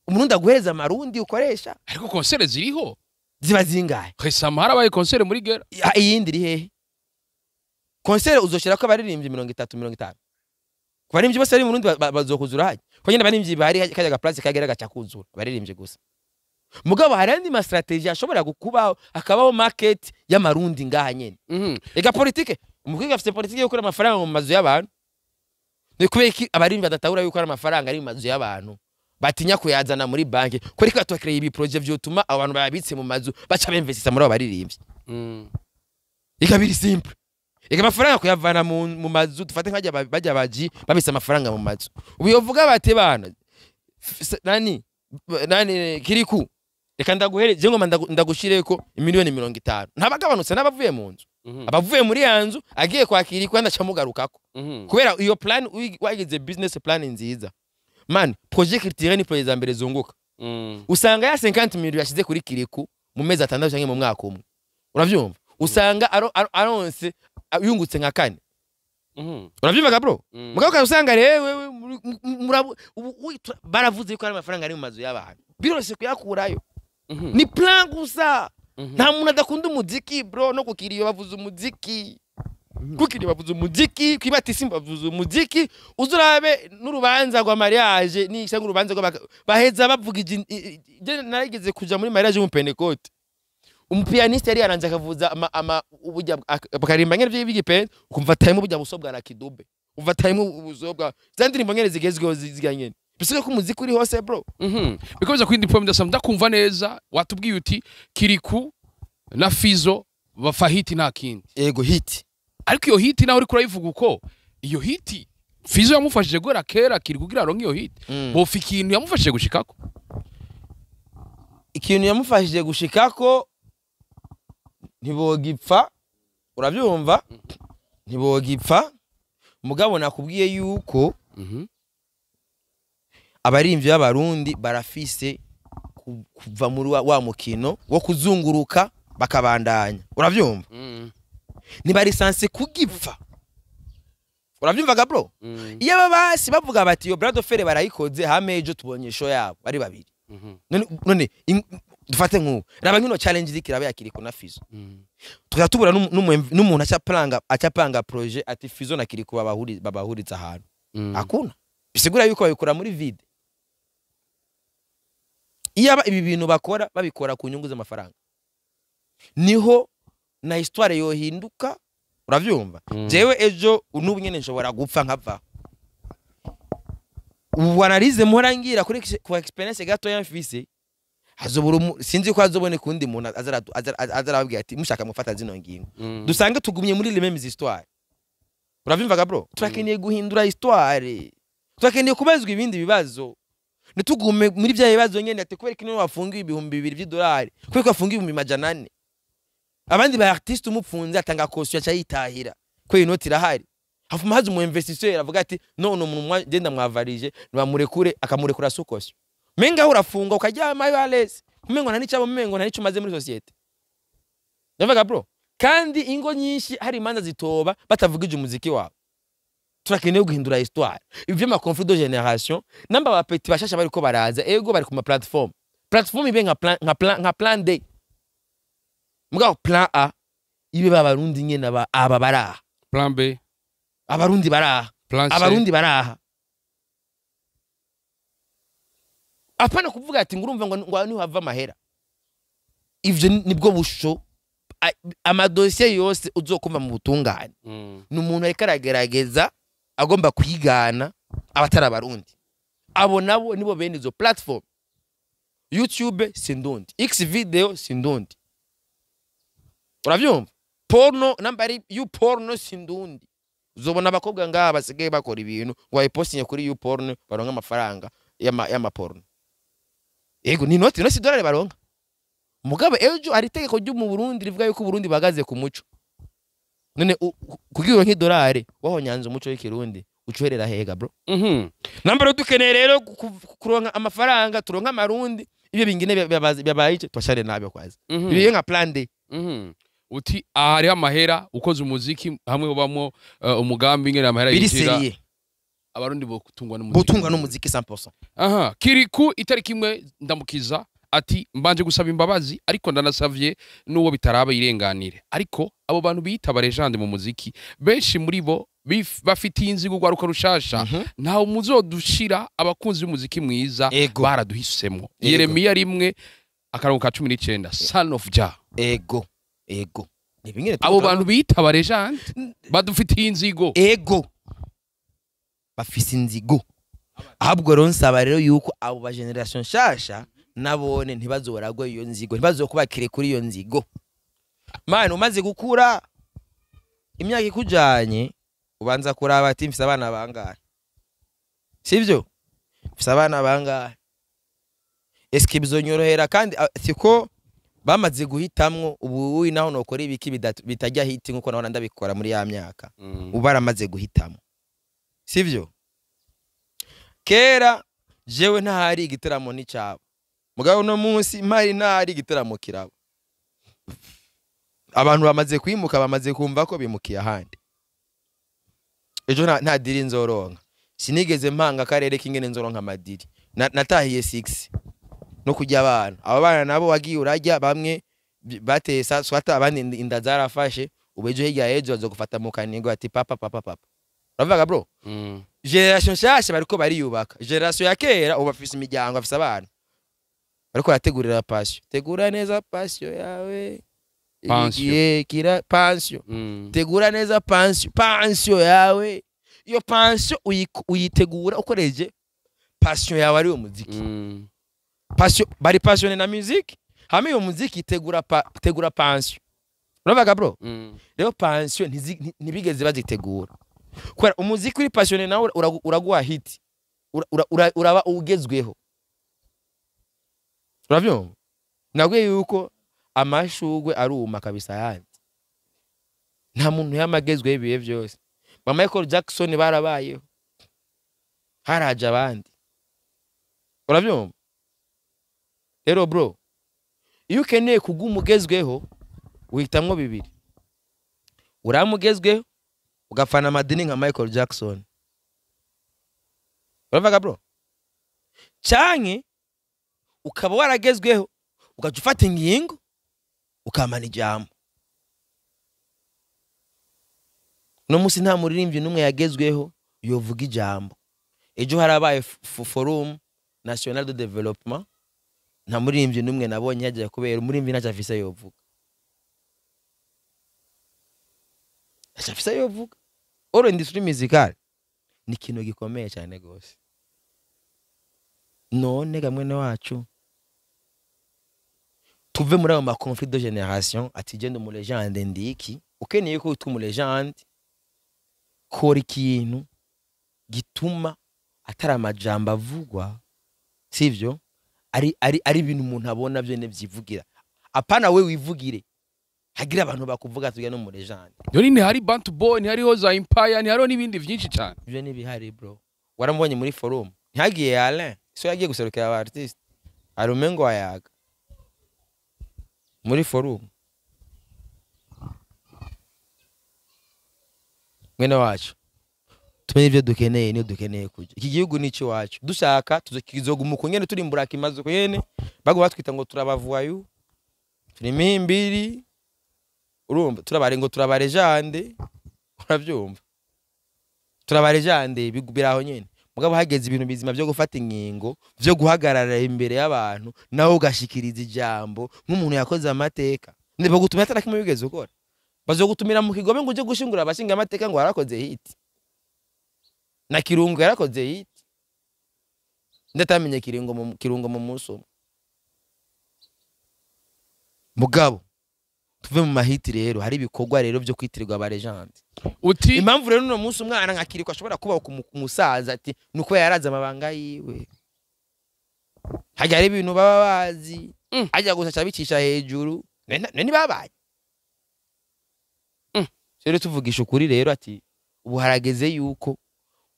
umurundi aguhereza amarundi ukoresha? Ariko concert ziriho. Ziba zingahe? Récemment harabaye concert muri Gera. Ya, iyindi iri hehe? Concert uzoshirako abaririmbyi 30, 50? Ku baririmbyi bose bari mu Burundi bazokuzura hajya ko nyine abaririmbyi bari kajya ga place kagera gaca kuzura abaririmbyi gusa. Mugabo hari andi ma stratégie ashobora gukubaho, hakabaho market y'amarundi ngaha nyene. Ega politike, umukwiga afite politike yo gukura amafaranga mu mazu y'abantu. Ni kubera iki abaririmbyi badatahura yuko ari amafaranga ari mu mazu y'abantu, batinya kuyazana muri banki? Kubera ko batwakereye ibi projet vyotuma abantu bayabitse mu mazu baca bemvestisa muri abo baririmbyi. Ika biri simple. Eka amafaranga kuyavana mu mazu, dufate nkajya bajya baji babise amafaranga mu mazu. Ubu yovuga bati bana nani Kiriku, reka ndaguhere je ngoma ndagushireko imiliyoni 50, ntabagabanutse n'abavuye mu nzu. Abavuye muri ya nzu agiye kwakira ikwa ndacamugarukako. Kubera iyo plan wagize business plan nziza, man, projet culturel ni projet za mbere zunguka. Usanga ya 50 millions yashize kuri Kiriku mu mezi 6 cyangwa mu mwaka umwe, uravyumva, usanga aronse yungutse nka kane. Uravyumva bro? Mugabo usanga rero wewe baravuze ko ari amafaranga ari mu mazu y'abantu, birose kuyakurayo. Ni plan gusa. Nta muntu adakunda umuziki, bro. No kukiriyo bavuza umuziki, kukiriyo bavuza umuziki, kwibatisi bavuza umuziki. Uzurabe n'urubanza rwa mariage ni cyangwa urubanza rwa baheza bavuga je narigeze kuja muri mariage y'umupentecote, umupianiste yari yaranje akavuza ama uburya bakarimba nyene by'igipenzi, ukumva time uburya busobwa na kidube, umva time ubusobwa za ndirimbo nyene zigezweho zirya nyene, bisiga ko umuziki uri hose, bro. Bikomeza kwindi point ndasaba ndakumva neza. Watubwiye uti Kiriku na Fizo bafa hit, nta kindi. Ego, hit. Ariko iyo hit naho uriko urayivuga uko, iyo hit Fizo yamufashije guhera kera Kiriku kugira aronke iyo hit. Bofa ikintu yamufashije gushikako. Ikintu yamufashije gushikako ntibogipfa, urabyumva, ntibogipfa. Mugabo nakubwiye yuko abarimvyi b'abarundi barafise kuva muri wa mukino wo kuzunguruka bakabandanya, uravyumva? Ntibari censé kugipfa, uravyumvaga bro? Iyo aba basi bavuga bati iyo bras de fer barayikoze, hame ejo tubonye show yabo bari babiri. None dufate nk'ubu, raba nkino challenge iriko iraba ya Kiriku na Fizo, tukaba tubura n'umuntu acapanga projet ati Fizo na Kiriku babahuriza ahantu. Hakuna. Bisigura yuko babikora muri vide. Iyaba ibi bintu bakora babikora ku nyungu z'amafaranga, niho na histoire yohinduka, uravyumva? Jewe ejo n'ubu nyene nshobora gupfa nkava. Ubu analyse mpora ngira kuri ku experience gatoya mfise, hazobura sinzi ko hazoboneka undi muntu azarababwira ati mushaka mufata zino ngingo. Dusange tugumye muri les mêmes histoires. Uravyumvaga, bro? Turakeneye guhindura histoire, turakeneye kubazwa ibindi bibazo, ntitugume muri bya bibazo nyene, ati kubera ko niwe wafungiwe 2000 by'idolari, kubera ko wafungiwe 400,000. Abandi ba artiste umupfunze atanga caution, aca yitahira ko inoti irahari. Hafuma haza umu investisseur avuga ati none umuntu genda mwavarije, nibamurekure, akamurekura sous caution. Menga urafungwa ukaryama yo à l'aise, umengo nta n'icabo, umengo nta n'ico umaze muri société. Ndavuga, bro, kandi ingo nyinshi hari imanza zitoba batavugije umuziki wabo. Turakeneye guhindura histoire. Ivyo ma conflit de génération, namba ba petits bashasha bariko baraza, ego bari ku ma plateforme, plateforme ibe nka plan D, mugabo plan A ibe babarundi nyene, aba baraha. Plan B. Abarundi baraha. Plan C. Abarundi baraha. Apana kuvuga ati ngurumva ngo niho hava amahera. Ivyo nibwo busho amadosiye yose uzokumva mu butungane ni umuntu ariko aragerageza agomba kwigana abatari abarundi. Abo nabo nibo bene izo platform: YouTube sindundi, X video sindundi, uravyumva, porno namba ari you porno sindundi. Uzobona abakobwa ngaha basigaye bakora ibintu ngo bayipostinye kuri you porno baronka amafaranga y'amaporno. Yego, ni noti, inoti dolari baronka. Mugabo ejo hari itegeko ryo mu Burundi rivuga yuko Burundi bahagaze ku muco. None kugira uronke idolari wahonyanze umuco w'ikirundi, ucuherera hega, bro? Namba rero dukeneye rero kuronka amafaranga, turonka amarundi, ibyo bingine byabaye ico twashare nabyo kwaza. Ibi nka plan D. Uti aha hariho amahera ukoze umuziki hamwe ubamwo umugambi ingene amahera biri yinjira. Sérieux. Abarundi botungwa n'umuziki. Butungwa n'umuziki 100%. Aha Kiriku itariki imwe ndamukiza ati mbanje gusaba imbabazi, ariko ndanasavye n'uwo bitaraba irenganire, ariko abo bantu biyita ba légende mu muziki, benshi muri bo bafitiye inzigo urwaruka rushasha. Ntawe muzodushira abakunzi b'umuziki mwiza. Baraduhisemwo. Yeremiya 1:19, son of Jah. Ego, ni bingene. Abo bantu biyita ba légende badufitiye inzigo. Ego, bafise inzigo. Ahubwo rero nsaba rero yuko abo ba génération nshasha nabone ntibazoragwe iyo nzigo, ntibazokubakire kuri iyo nzigo. Man, umaze gukura, imyaka ikujanye, ubanza kuraba ati mfise abana bangahe, sivyo? Mfise abana bangahe? Eske bizonyorohera? Kandi siko bamaze guhitamwo ubu naho nokora ibiki bitajya hit nkuko nahora ndabikora muri ya myaka. Ubu baramaze guhitamo, sivyo? Kera jewe ntahari igiteramo n'icyabo, mugabo uno munsi mpari ntahari igiteramo kiraba. Abantu bamaze kwimuka, bamaze kumva ko bimukiye ahandi. Ejo nta deal nzoronka. Sinigeze mpanga akarere k'ingene nzoronka amadeal. Natahiye 6 no kujya abana, abo bana nabo wagiye urajya, bamwe bateye swata, abandi inda zarafashe. Ubu ejo hirya y'ejo bazogufata mu kanigo ati papa, papa, papa. Uravuga, bro? Génération nshasha bariko bariyubaka. Génération ya kera ubu bafise imiryango, bafise abana, bariko barategurira pension. Tegura neza pension yawe. Pension. Igihe kira pension. Tegura neza pension yawe. Iyo pension uyitegura ukoreje passion yawe, ari muziki. Passion, bari passionné na musique. Hamwe iyo muziki tegura pension. Uravuga, bro? Rero pension ntibigeze bazitegura, kubera umuziki uri passionné nawe uraguha hit. Uraba ugezweho, uravyumva? Nabwiye yuko amashugwe aruma kabisa yandi, nta muntu yamagezweho ibihe byose. Ba Michael Jackson barabayeho, haraje abandi, uravyumva? Rero, bro, iyo ukeneye kuguma ugezweho wihitamwo bibiri: uramugezweho ugafana amadini nka Michael Jackson, uravuga, bro, canke ukaba waragezweho ugaca ufata ingingo ukamana ijambo. Uno munsi nta muririmbyi n'umwe yagezweho yovuga ijambo. Ejo harabaye forum national de développement, nta muririmbyi n'umwe nabonye yagiye, kubera umuririmbyi ntacyo afise yovuga, ntacyo afise yovuga. Or industrie musicale ni ikintu gikomeye cyane gose. None ga mwene wacu, tuve muri ayo ma conflit de génération, ati genda umu légende, ndiki ukeneye ko witwa umu légende, kora ikintu gituma atari amajambo avugwa, sivyo? Ari ibintu umuntu abona vyene vyivugira, apana we wivugire, hagira abantu bakuvuga tujya no mu légende. None ntihari Bantu Boy, ntihariho za Empire, ntihariho n'ibindi vyinshi cyane. Ivyo ntibihari, bro. Waramubonye muri forum, ntihagiye Alain, so yagiye guserukira aba artiste, arumengo ayaga muri forum. Mwene wacu, tumenye ivyo dukeneye, niyo dukeneye kuja. Iki gihugu ni iwacu, dushaka tuzokizoguma uko nyene, turimbura kimaze uko nyene, baguma batwita ngo turabavayu, turi mimbiri, urumva, turabare ngo turabarejande, uravyumva, turabarejande, biraho nyene. Mugabo hageze ibintu bizima byo gufata ingingo, byo guhagarara imbere y'abantu, nawe ugashikiriza ijambo nk'umuntu yakoze amateka, ndebo gutumira atarakimwe bigeze ukora. Bazogutumira mu kigobe ngo uje gushingura abashinga amateka ngo warakoze hit. Na Kirungo yarakoze hit. Ndatamenye Kirungo mu munsi umwe. Mugabo tuve mu mahiti rero, hari ibikorwa rero byo kwitirirwa aba legende. Uti impamvu rero uno munsi umwana nka Kiriko ashobora kuba ku musaza, ati nuko yaraza amabanga yiwe. Hajya hari ibintu baba bazi, ajya gusa abicisha hejuru, nene babaye. Rero tuvugisha ukuri rero, ati ubu harageze yuko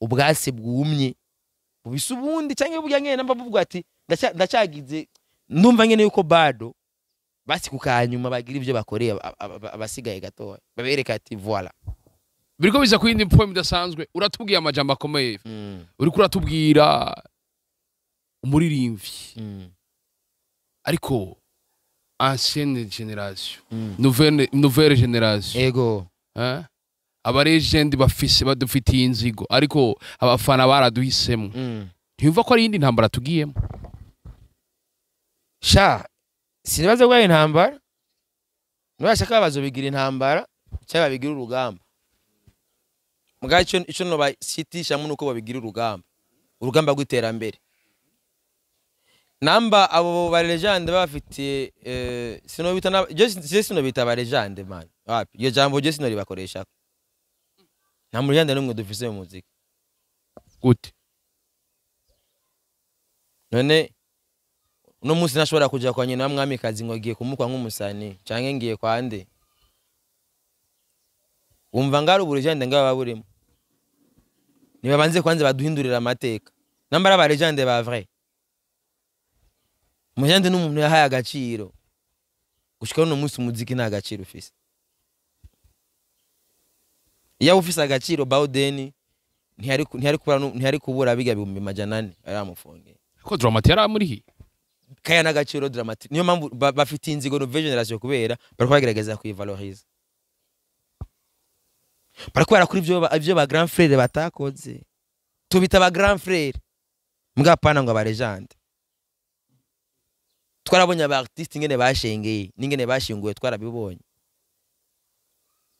ubwase bwumye bubise ubundi, canke burya nyene namba buvuga ati ndacyagize, ndumva nyene yuko bado basi kukanyuma bagira ivyo bakoreye abasigaye gatoya, babereka ati voilà. Biriko biza ku yindi poem idasanzwe. Uratubwiye amajambo akomeye, uriko uratubwira umuririmbyi, ariko ancienne génération, nouvelle génération, ego eh? Aba legend bafise badufitiye inzigo, ariko abafana baraduhisemo. Ntiyumva ko ari iyindi ntambara tugiyemo? Sha, sinibaza ko ari intambara. Nibashaka bazobigira intambara cyangwa babigira urugamba. Mugabo ico no basitishamo nuko babigira urugamba, urugamba rw'iterambere. Namba abo ba legende bafitiye, sino bita na je sino bita ba legende, man. Wapi, iyo jambo je sino ribakoresha. Nta mu legende n'umwe dufise mu muziki. Gute? None uno munsi nashobora kuja kwa nyina mwamikazi ngo ngiye kumukwa nk'umusani canke ngiye kwa nde, umva ngari ubu legende ngaba burimo. Nibabanze kwanze baduhindurira amateka. Nambara ba legende ba vrai. Umugende n'umuntu yahaye agaciro. Gushika uno munsi umuziki nta gaciro ufise. Iyo ufise agaciro, Bawden ntiyari kubura biga 400,000 yaramufungiye. Ko Dramati yaramurihi? Kaya n'agaciro Dramati. Niyo mpamvu bafite inzigo nouvelle génération, kubera bariko bagerageza kuyivaloriza. Bariko barakora ivyo ba grand frère batakoze. Tubita ba grand frère. Mbwa pana ngo aba legende. Twarabonye aba artiste ingene bashengeye, n'ingene bashinguye, twarabibonye.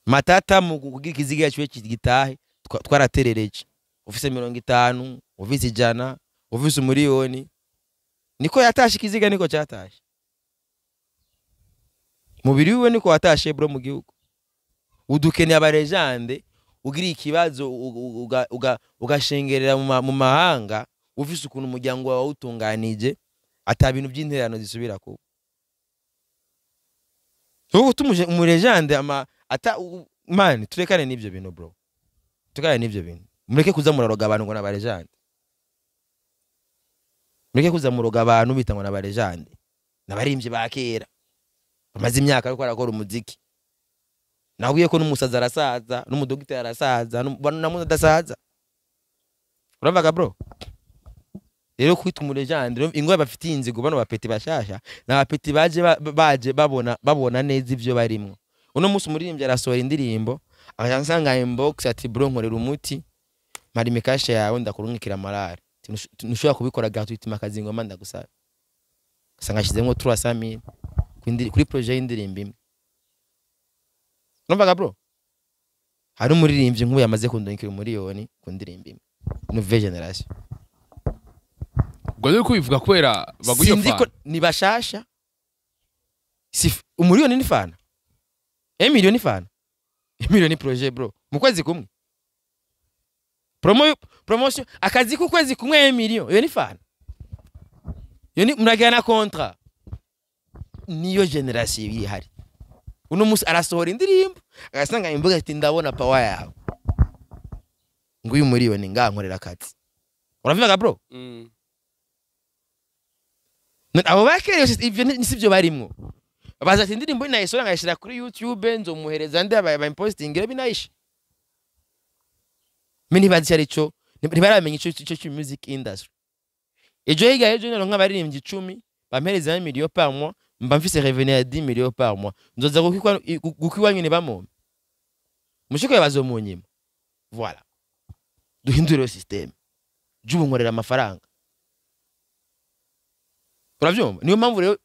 Matata mu kugira ikiziga cyo gitahe, twaraterereje. Ufise 50, ufise 100, ufise 1,000,000. Niko yatashe ikiziga, niko cyatashe. Mubiri wiwe niko watashe, bro, mu gihugu. Udukeneye aba legende, ugira ikibazo ugashengerera mu mahanga, ufise ukuntu umuryango wawe utunganije, ata bintu by'interano zisubira kuba. Ubu tumuje umu legende ama ata man, turekane n'ivyo bintu, bro. Turekane n'ivyo bintu. Mureke kuza muraroga abantu ngo n'aba legende. Mureke kuza muroga abantu bita ngo n'aba legende. N'abarimbyi ba kera. Bamaze imyaka ariko arakora umuziki. Nahuye ko n'umusaza arasaza, n'umudogiteri arasaza, n'umuntu adasaza. Urumvaga, bro? Rero kwita umu legende, ingo bafitiye inzigo bano bapeti bashasha, n'abapeti baje babona neza ivyo barimwo. Uno munsi umuririmbyi arasohora indirimbo, akaja ansanga inbox ati bro nkorera umuti, mari mikashe yawe ndakurungikira marare. Ntushobora kubikora gratuitement akazi ngoma ndagusaba. Usanga ashizemwo 300,000 kuri projet y'indirimbo imwe. Urumvaga, bro? Hari umuririmbyi nk'uyu yamaze kundungikira 1,000,000 ku ndirimbo imwe. Nouvelle génération. Ubwo rero kubivuga kubera baguye Sinzi ko fana. Ni bashasha, si umuriyoni ni fana, 1 million ni fana, 1 million ni projet, bro, mu kwezi kumwe. Promotion, akazi k'ukwezi kumwe, 1 million, iyo ni fana, iyo ni muragira na contrat. Niyo generation ihari uno musi. Arasohora indirimbo, agasanga imbuga ati: "Ndabona power yawe, nguyu muriyoni, ngankorera akazi." Uravuga, bro? Mm. None abo bakerewe ivyo sivyo barimwo. Baza ati: "Indirimbo nayisora nkayishira kuri YouTube, nzomuhereza ndi abayimpostingira binayishe." Me ntibazi icyo arico, ntibaramenya ico cyo music industry. Ejo hirya ejo nero nk'abaririmbyi 10 bampereza 1 million par mois, mba mfise revenu ya 10 millions par mois, nzoza gukwa nyine bamompe mushiko bazomunyima. Voilà, duhindure iyo système. Jubu nkorera amafaranga, uravyumva? Niyo mpamvu rero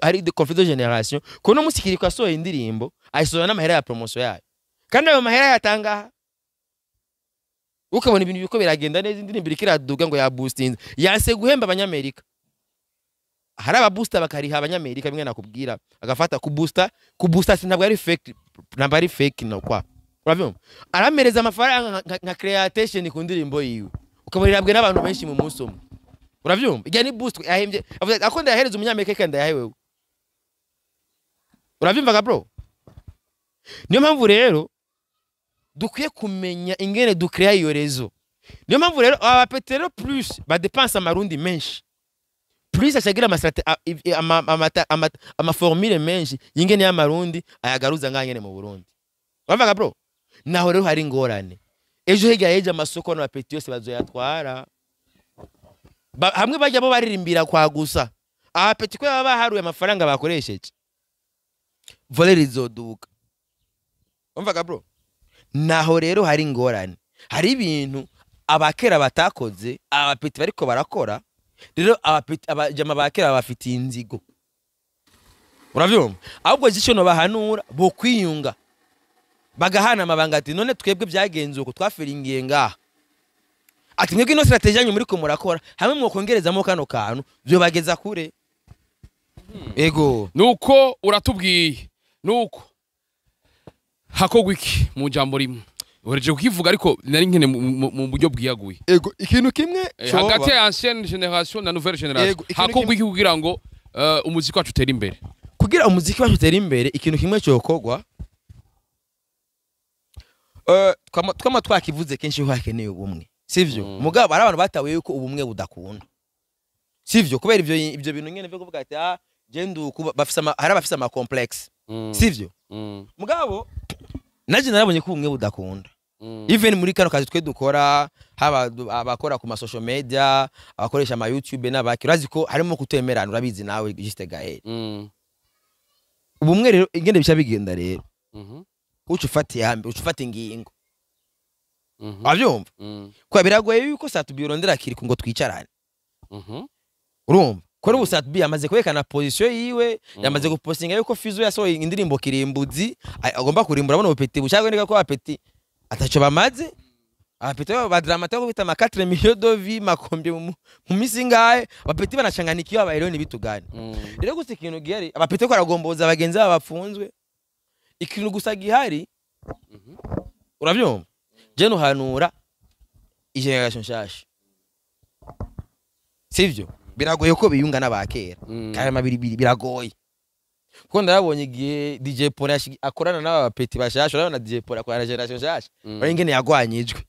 hari de conflit de génération. Kuno musi Kiriko asohoye indirimbo, ayisohora n'amahera ya promotion yayo, kandi ayo mahera yatangaha ukabona ibintu biko biragenda neza, indirimbo iriko iraduga ngo yaboostinze, yanse guhemba Abanyamerika. Hari ababooster bakariha Abanyamerika, bimwe nakubwira, agafata kubooster. Kubooster si ntabwo ari fake, ntabwo ari fake, no kwa uravyumva, aramereza amafaranga nka creation ku ndirimbo yiwe, ukabona irabwe n'abantu benshi mu munsi umwe, uravyumva? Ijya ni boost yahembye, avuze ati, ako ndayahereza Umunyamerika kandi ndayahe wewe, uravyumvaga, bro? Niyo mpamvu rero dukwiye kumenya ingene ducrea iyo réseau. Niyo mpamvu rero aba petero plus badepensa amarundi menshi, plus acagira amaformule menshi y'ingene y'amarundi ayagaruza ngaha nyene mu Burundi, uravuga, bro? Naho rero hari ingorane. Ejo hirya y'ejo amasoko n'abapeti yose bazoyatwara. Hamwe bajya bo baririmbira kwa gusa abapeti ko baba baharuye amafaranga bakoresheje, valeur izoduka, umvaga, bro? Naho rero hari ingorane. Hari ibintu abakera batakoze, abapeti bariko barakora. Rero abapeti, abajama ba kera bafitiye inzigo, uravyumva? Ahubwo icyo nobahanura, bo kwiyunga, bagahana amabanga, ati: "None twebwe byagenze uko, twafiringiye ngaha." Ati: "Mwebwe ino strategie yanyu muriko murakora, hamwe mwokongerezamo kano kantu, vyobageza kure." Ego. Nuko uratubwiye, nuko hakogwa iki mu jambo rimwe? Uhereje kukivuga, ariko nari nkene mu buryo bwiyaguye. Ego, ikintu kimwe Hagati ya ancienne génération na nouvelle génération, Ego, ikintu hakogwa iki kugira ngo umuziki wacu utere imbere? Kugira umuziki wacu utere imbere, ikintu kimwe cyokorwa, twama twakivuze kenshi ko hakeneye ubumwe, sivyo? Mugabo hari abantu batawe yuko ubumwe budakunda, sivyo? Kubera ivyo bintu nyene vyo kuvuga ati: "Ah, je nduku." Bafise hari abafise ama complexe, sivyo? Mugabo naje narabonye ko ubumwe budakunda. Even muri kano kazi twe dukora, haba abakora ku ma social media, abakoresha ama YouTube n'abaki, urazi ko harimo kutemerana, urabizi nawe, Juste Gaël. Ubumwe rero, ingene bica bigenda rero, uca ufata iyambe, uca ufata ingingo, wavyumva? Kwa biragoye yuko Sat-B urondera Kiriko ngo twicarane. Urumva ko n'ubu Sat-B yamaze kwerekana position yiwe, yamaze gupostinga yuko Fizo yasohoye indirimbo kirimbuzi, agomba kurimbura abona ubupeti bushaka ko abapeti ataco bamaze, abapeti ba Drama T ko bita ama 4 millions de vues makombye mu misi ngahe, abapeti banacanganikiye, abaye rero nibitugane. Rero gusa ikintu gihari, abapeti ko aragomboza bagenzi babo bapfunzwe. Ikintu gusa gihari, uravyumva, je nuhanura igeneration nshasha, sivyo? Biragoye ko biyunga n'abakera. Kandi amabiri biragoye, kuko ndabonye igihe DJ Paul akorana n'aba bapeti bashasha. Urabona DJ Paul akorana na generation nshasha. Urabona ingene yagwanyijwe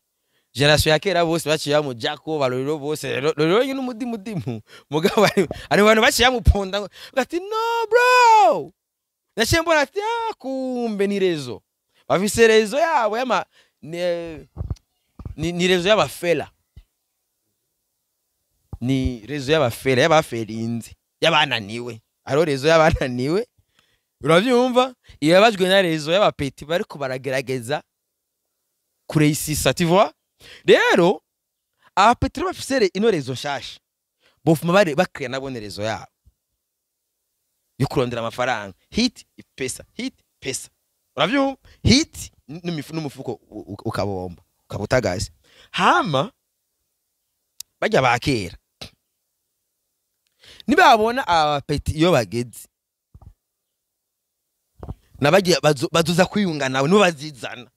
generation ya kera, bose baciye bamujako, barorero bose rero nyine umudimudimu. Mugabo ari bantu baciye bamuponda ngo ati: "No bro." Naciye mbona ati: "Ah, kumbe ni réseau bafise, réseau yabo yama ni réseau y'abafela, ni réseau y'abafela, y'abaferinze, y'abananiwe." Hariho réseau y'abananiwe, uravyumva? Ibabajwe na réseau y'abapeti bariko baragerageza kureyisisa, tu vois? Rero abapeti rero bafise ino réseau nshasha, bofuma bare bakrea nabone réseau yabo yo kurondera amafaranga. Hit pesa, hit pesa, uravyumva? Hit n'umufuko ukabomba, ukaba utagaze. Hama bajya bakera Nibabona aba petits iyo bageze nabagiye bazoza kwiyunga nawe, nibo bazizana.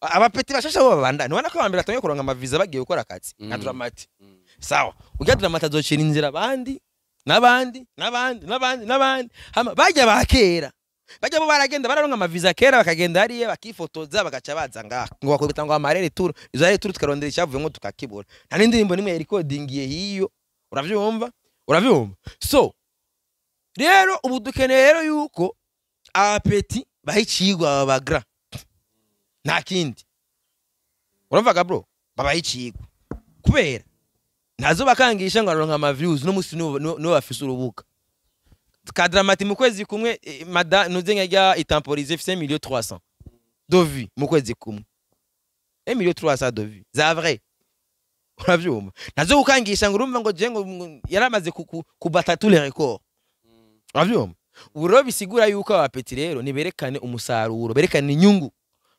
Aba petits bashasha bo babandana, ubona ko abambere batangiye kuronka amaviza, bagiye gukora akazi nka Dramati. Sawa, urya Dramati azocira inzira abandi n'abandi n'abandi n'abandi n'abandi. Hama bajya ba kera, bajya bo baragenda bararonka amaviza kera, bakagenda hariya bakifotoza, bagaca baza ngaha ngo bakubita ngo amarere tour. Izo rere tour tukarondera icyavuyemo tukakibura, nta n'indirimbo nimwe yarekodingiye hiyo. Uravyumva? Uravyumva? So rero ubu dukeneye rero yuko aba petits baha icigwa aba bagra, nta kindi. Uravuga bro, babaha icigwa kubera ntazo bakangisha ngo aronka ama views no musi nibo bafise urubuga ka Dramati mu kwezi kumwe. Mada nuze nka itemporise ifise 1 million 300 de vues mu kwezi kumwe, 1 million 300 de vues za vrai. Uravyumva? Ntazo gukangisha ngo urumva ngo je ngo yaramaze kubata tous les records. Uravyumva? Ubu rero bisigura yuko aba petits rero niberekane umusaruro, berekane inyungu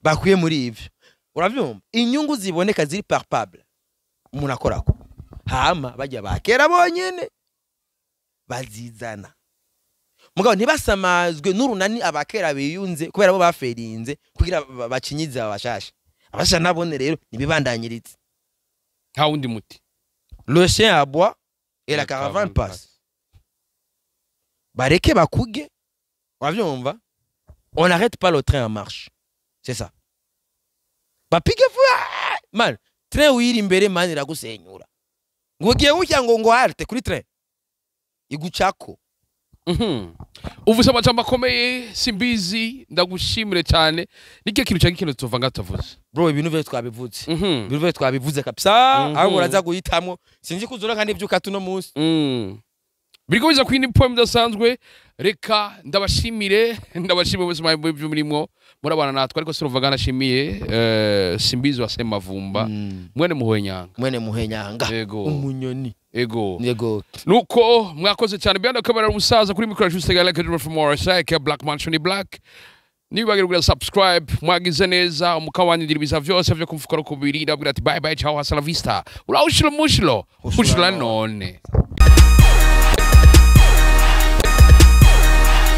bakuye muri ivyo. Uravyumva? Inyungu ziboneka, ziri palpable, umuntu akorako. Hama bajya bakera bonyene bazizana, mugabo ntibasamazwe n'urunani abakera biyunze kubera bo baferinze kugira bacinyize abashasha. Abashasha nabone rero nibibandanyiritse. Nta wundi muti. Le chien aboie et la caravane passe. Bareke bakuge. Uravyumva? On n'arrête pas le train en marche, c'est ça. Bapige vuba man, train uyiri imbere man iragusenyura. Ngo ugiye gutya ngo halte kuri train igucako. Uvuze amajambo akomeye, Simbizi, ndagushimire cyane. N'ikihe kintu cyangwa ikintu tuva nga tutavuze? Bro, ibintu vyo twabivutse. Ibintu vyo twabivuze kabisa. Ahubwo uraza guhitamwo, sinzi kuzura kandi ibyo ukata uno munsi. Biriko biza kwindi poem idasanzwe. Reka ndabashimire, ndabashimire ubuzima bw'ibyo murimo murabana natwe, ariko siruvaga nashimiye Simbizi wa Semavumba, mwene Muhwenyanga. Mwene Muhenyanga. Yego. Umunyoni. Ego. Yego. Nuko mwakoze cyane. Behind the camera umusaza, kuri micro Juste Galak from RSI Black Mansion Black. Nibagire kugira subscribe, mwagize neza umukawandira ibiza vyose vyo kumfuka kubiri. Ndabwira ati bye bye, ciao, hasta la vista, urawushilo mushilo ushila none.